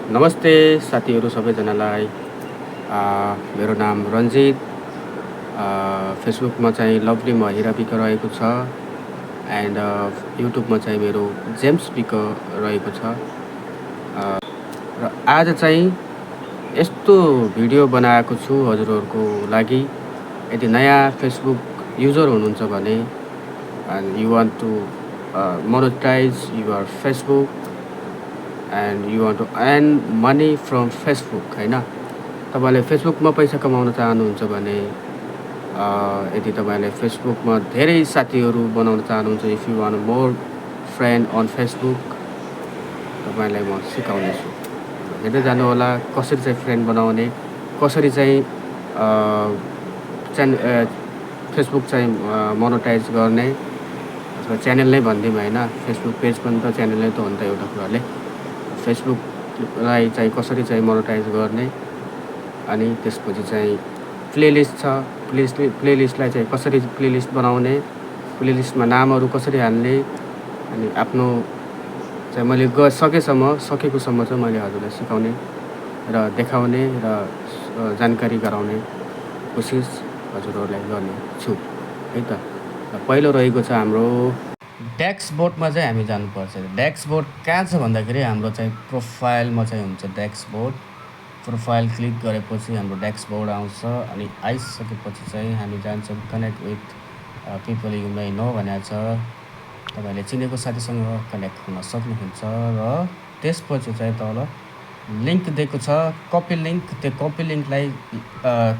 नमस्ते साथीहरू सबैजनालाई। मेरो नाम रन्जित। फेसबुकमा चाहिँ लभली महिरा बिक रहेको छ एन्ड युट्युबमा चाहिँ मेरो जेम्स बिक रहेको छ। र आज चाहिँ यस्तो भिडियो बनाएको छु हजुरहरूको लागि। यदि नयाँ फेसबुक युजर हुनुहुन्छ भने and you want to monetize your Facebook and you want to earn money from Facebook होइन, तपाईँले फेसबुकमा पैसा कमाउन चाहनुहुन्छ भने यदि तपाईँले फेसबुकमा धेरै साथीहरू बनाउन चाहनुहुन्छ, if you want more friend on Facebook, तपाईँलाई म सिकाउनेछु। हेर्दै जानु होला कसरी चाहिँ फ्रेन्ड बनाउने, कसरी चाहिँ फेसबुक चाहिँ मोनेटाइज गर्ने, अथवा च्यानल नै भनिदिउँ होइन, फेसबुक पेज पनि त च्यानल नै त हो नि त एउटा कुराले। फेसबुकलाई चाहिँ कसरी चाहिँ मोनेटाइज गर्ने, अनि त्यसपछि चाहिँ प्लेलिस्ट छ, प्लेलिस्टलाई चाहिँ कसरी प्लेलिस्ट बनाउने, प्लेलिस्टमा नामहरू कसरी हाल्ने, अनि आफ्नो चाहिँ मैले सकेकोसम्म चाहिँ मैले हजुरलाई सिकाउने र देखाउने र जानकारी गराउने कोसिस हजुरहरूलाई गर्ने छु है त। पहिलो रहेको छ हाम्रो ड्याक्सबोर्डमा चाहिँ हामी जानुपर्छ। ड्याक्सबोर्ड कहाँ छ भन्दाखेरि हाम्रो चाहिँ प्रोफाइलमा चाहिँ हुन्छ ड्याक्सबोर्ड। प्रोफाइल क्लिक गरेपछि हाम्रो ड्याक्सबोर्ड आउँछ, अनि आइसकेपछि चाहिँ हामी जान्छौँ connect with people you may know भनेको छ। तपाईँले चिनेको साथीसँग कनेक्ट हुन सक्नुहुन्छ र त्यसपछि चाहिँ तल लिङ्क दिएको छ, कपी लिङ्क। त्यो कपी लिङ्कलाई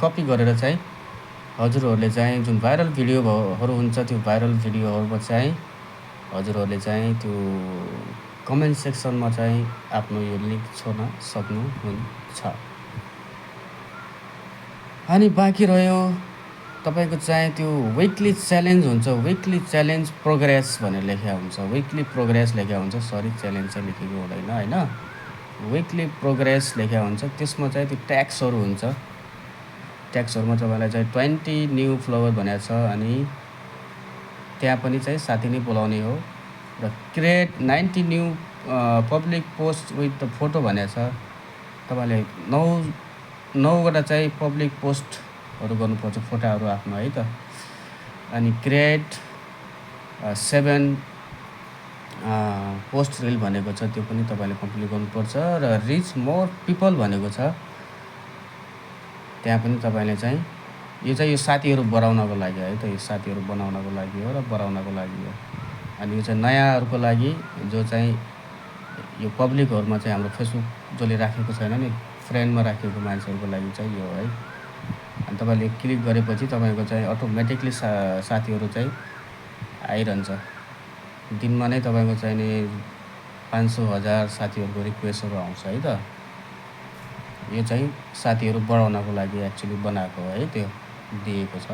कपी गरेर चाहिँ हजुरहरूले चाहिँ जुन भाइरल भिडियोहरू हुन्छ त्यो भाइरल भिडियोहरूमा चाहिँ हजुरहरूले चाहिँ त्यो कमेन्ट सेक्सनमा चाहिँ आफ्नो यो लिङ्क छोड्न सक्नुहुन्छ। अनि बाँकी रह्यो तपाईँको चाहिँ त्यो विकली च्यालेन्ज हुन्छ, विकली च्यालेन्ज प्रोग्रेस भनेर लेखेको हुन्छ, विकली प्रोग्रेस लेखेको हुन्छ, सरी च्यालेन्ज चाहिँ लेखेको हुँदैन होइन, विकली प्रोग्रेस लेखेको हुन्छ। त्यसमा चाहिँ त्यो ट्याक्सहरू हुन्छ, ट्याक्सहरूमा तपाईँलाई चाहिँ 20 न्यू फ्लोवर भनेको छ, अनि त्यहाँ पनि चाहिँ साथी नै बोलाउने हो। र create 90 new public post with the photo भनेको छ, तपाईँले 9वटा चाहिँ पब्लिक पोस्टहरू गर्नुपर्छ फोटाहरू आफ्नो है त। अनि क्रिएट 7 पोस्ट रिल भनेको छ, त्यो पनि तपाईँले कम्प्लिट गर्नुपर्छ। र रिच मोर पिपल भनेको छ, त्यहाँ पनि तपाईँले चाहिँ यो चाहिँ यो साथीहरू बढाउनको लागि है त, यो साथीहरू बनाउनको लागि हो र बढाउनको लागि हो। अनि यो चाहिँ नयाँहरूको लागि, जो चाहिँ यो पब्लिकहरूमा चाहिँ हाम्रो फेसबुक जसले राखेको छैन नि, फ्रेन्डमा राखेको मान्छेहरूको लागि चाहिँ यो है। अनि तपाईँले क्लिक गरेपछि तपाईँको चाहिँ अटोमेटिकली साथीहरू चाहिँ आइरहन्छ। दिनमा नै तपाईँको चाहिँ नि 500,000 साथीहरूको रिक्वेस्टहरू आउँछ है त। यो चाहिँ साथीहरू बढाउनको लागि एक्चुअली बनाएको है, त्यो दिएको छ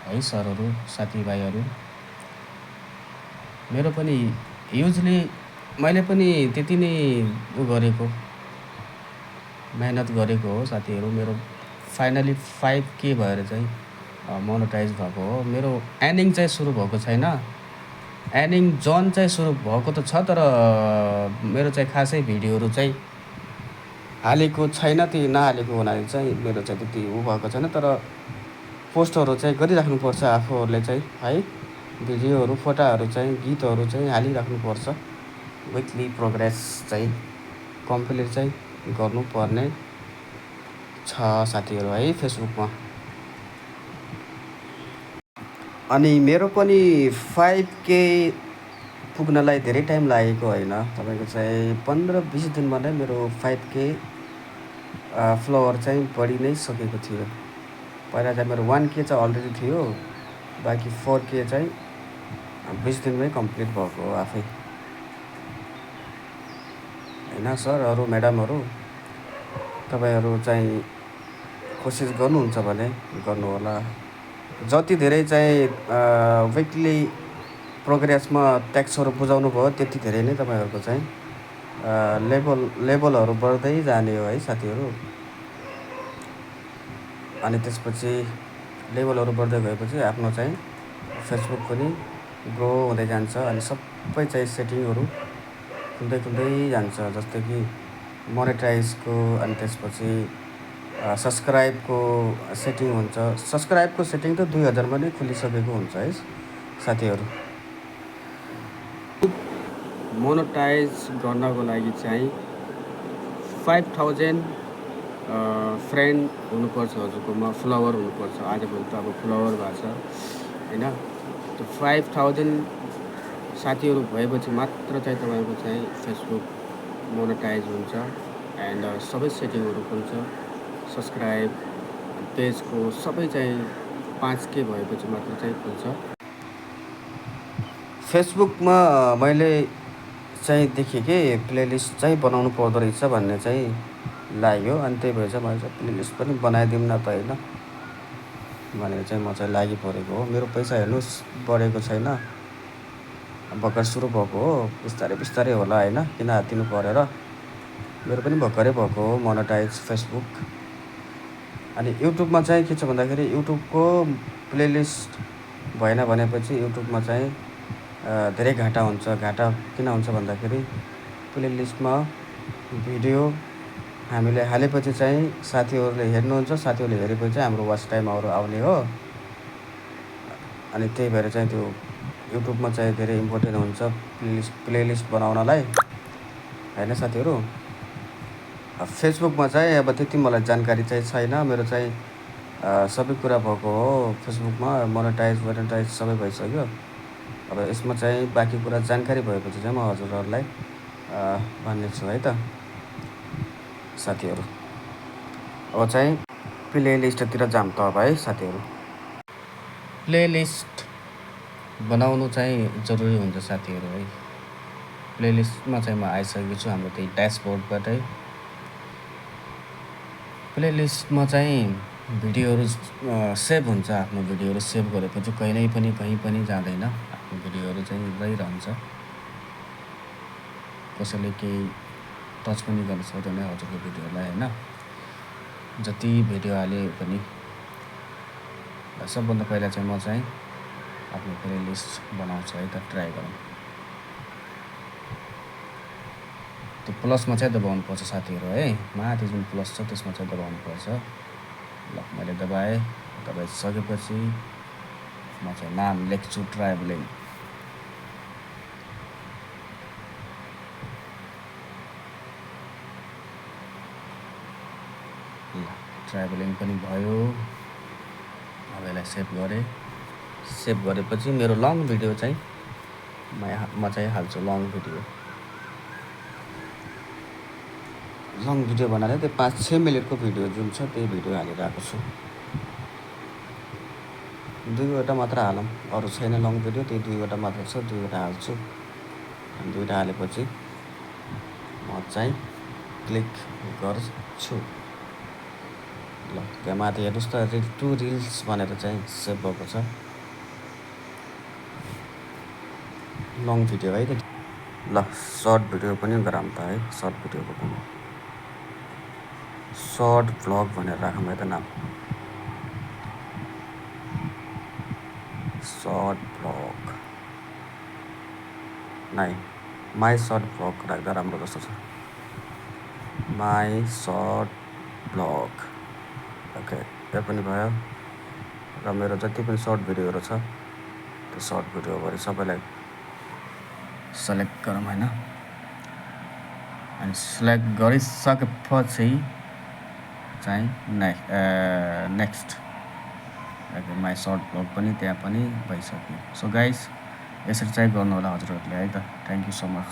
है सरहरू, साथीभाइहरू। मेरो पनि युजली मैले पनि त्यति नै गरेको, मेहनत गरेको हो साथीहरू। मेरो फाइनली 5K भएर चाहिँ मोनेटाइज भएको हो। मेरो एर्निङ चाहिँ सुरु भएको छैन, एर्निङ जोन चाहिँ सुरु भएको त छ, तर मेरो चाहिँ खासै भिडियोहरू चाहिँ हालेको छैन। त्यो नहालेको हुनाले चाहिँ मेरो चाहिँ त्यति भएको छैन, तर पोस्टहरू चाहिँ गरिराख्नुपर्छ आफूहरूले चाहिँ है। भिडियोहरू, फोटाहरू चाहिँ, गीतहरू चाहिँ हालिराख्नुपर्छ। विकली प्रोग्रेस चाहिँ कम्प्लिट चाहिँ गर्नुपर्ने छ साथीहरू है फेसबुकमा। अनि मेरो पनि 5K पुग्नलाई धेरै टाइम लागेको होइन, तपाईँको चाहिँ 15-20 दिनमा नै मेरो 5K फ्लोवर चाहिँ बढी नै सकेको थियो। पहिला चाहिँ मेरो 1K चाहिँ अलरेडी थियो, बाँकी 4K चाहिँ 20 दिनमै कम्प्लिट भएको हो आफै होइन। सरहरू, म्याडमहरू, तपाईँहरू चाहिँ कोसिस गर्नुहुन्छ भने गर्नुहोला। जति धेरै चाहिँ विकली प्रोग्रेसमा ट्याक्सहरू बुझाउनु भयो त्यति धेरै नै तपाईँहरूको चाहिँ लेभलहरू बढ्दै जाने हो है साथीहरू। अनि त्यसपछि लेभलहरू बढ्दै गएपछि आफ्नो चाहिँ फेसबुक पनि ग्रो हुँदै जान्छ, अनि सबै चाहिँ सेटिङहरू खुल्दै खुल्दै जान्छ। जस्तै कि मोनेटाइजको अनि त्यसपछि सब्सक्राइबको सेटिङ हुन्छ। सब्सक्राइबको सेटिङ त 2000 मा नै खुलिसकेको हुन्छ है साथीहरू। मोनेटाइज गर्नको लागि चाहिँ 5000 फ्रेन्ड हुनुपर्छ हजुरकोमा, फलोवर हुनुपर्छ। आजभोलि त अब फलोवर भएको छ होइन। त्यो 5000 साथीहरू भएपछि मात्र चाहिँ तपाईँको चाहिँ फेसबुक मोनेटाइज हुन्छ एन्ड सबै सेटिङहरू खुल्छ। सब्सक्राइब पेजको सबै चाहिँ 5K भएपछि मात्र चाहिँ खुल्छ। फेसबुकमा मैले चाहिँ देखेँ कि प्लेलिस्ट चाहिँ बनाउनु पर्दो रहेछ भन्ने चाहिँ लाग्यो। अनि त्यही भएर चाहिँ मैले चाहिँ प्लेलिस्ट पनि बनाइदिउँ न त होइन भनेर चाहिँ म चाहिँ लागि परेको हो। मेरो पैसा हेर्नुहोस् बढेको छैन, भर्खर सुरु भएको हो। बिस्तारै बिस्तारै होला होइन, किन हात्तिनु परेर। मेरो पनि भर्खरै भएको हो मोनेटाइज फेसबुक। अनि युट्युबमा चाहिँ के छ भन्दाखेरि युट्युबको प्लेलिस्ट भएन भनेपछि युट्युबमा चाहिँ धेरै घाटा हुन्छ। घाटा किन हुन्छ भन्दाखेरि प्लेलिस्टमा भिडियो हामीले हालेपछि चाहिँ साथीहरूले हेर्नुहुन्छ, साथीहरूले हेरेपछि चाहिँ हाम्रो वाच टाइमहरू आउने हो। अनि त्यही भएर चाहिँ त्यो युट्युबमा चाहिँ धेरै इम्पोर्टेन्ट हुन्छ प्लेलिस्ट बनाउनलाई होइन साथीहरू। फेसबुकमा चाहिँ अब त्यति मलाई जानकारी चाहिँ छैन। मेरो चाहिँ सबै कुरा भएको हो फेसबुकमा, मोनेटाइज सबै भइसक्यो। अब यसमा चाहिँ बाँकी कुरा जानकारी भएपछि चाहिँ म हजुरहरूलाई भन्ने छु है त साथीहरू। अब चाहिँ प्लेलिस्टतिर जाऊँ त अब है साथीहरू। प्लेलिस्ट बनाउनु चाहिँ जरुरी हुन्छ साथीहरू है। प्लेलिस्टमा चाहिँ म आइसकेको छु हाम्रो त्यही ड्यासबोर्डबाटै। प्लेलिस्टमा चाहिँ भिडियोहरू सेभ हुन्छ। आफ्नो भिडियोहरू सेभ गरेपछि कहिल्यै पनि कहीँ पनि जाँदैन। आफ्नो भिडियोहरू चाहिँ रहिरहन्छ। कसैले केही टच पनि गर्न सक्दैन हजुरको भिडियोलाई होइन। जति भिडियो हाले पनि सबभन्दा पहिला चाहिँ म चाहिँ आफ्नो प्लेलिस्ट बनाउँछु है त, ट्राई गरौँ। त्यो प्लसमा चाहिँ दबाउनुपर्छ साथीहरू है। माथि जुन प्लस छ त्यसमा चाहिँ दबाउनुपर्छ। ल मैले दबाएँ। दबाइसकेपछि म चाहिँ नाम लेख्छु ट्राभलिङ। ल ट्राभलिङ पनि भयो। अब यसलाई सेभ गरेँ। सेभ गरेपछि मेरो लङ भिडियो चाहिँ म चाहिँ हाल्छु लङ भिडियो। लङ भिडियो बनाएर त्यो 5-6 मिनटको भिडियो जुन छ त्यही भिडियो हालिरहेको छु। 2वटा मात्र हालौँ, अरू छैन लङ भिडियो, त्यही 2वटा मात्र छ। 2वटा हाल्छु। 2वटा हालेपछि म चाहिँ क्लिक गर्छु। ल त्यहाँ माथि हेर्नुहोस् त टु रिल्स भनेर चाहिँ सेभ भएको छ लङ भिडियो है त। ल सर्ट भिडियो पनि गरौँ त है। सर्ट भिडियोको पनि सर्ट भ्लग भनेर राखौँ है त नाम। सर्ट भ्लग नै माई सर्ट भ्लग राख्दा राम्रो जस्तो छ। माई सर्ट भ्लग ओके, यो पनि भयो। र मेरो जति पनि सर्ट भिडियोहरू छ त्यो सर्ट भिडियोभरि सबैलाई सेलेक्ट गरौँ होइन। अनि सेलेक्ट गरिसकेपछि चाहिँ नेक्स्ट माई सर्ट भ्लग पनि त्यहाँ पनि भइसक्यो। सो गाइस यसरी चाहिँ गर्नु होला हजुरहरूले है त। Thank you so much.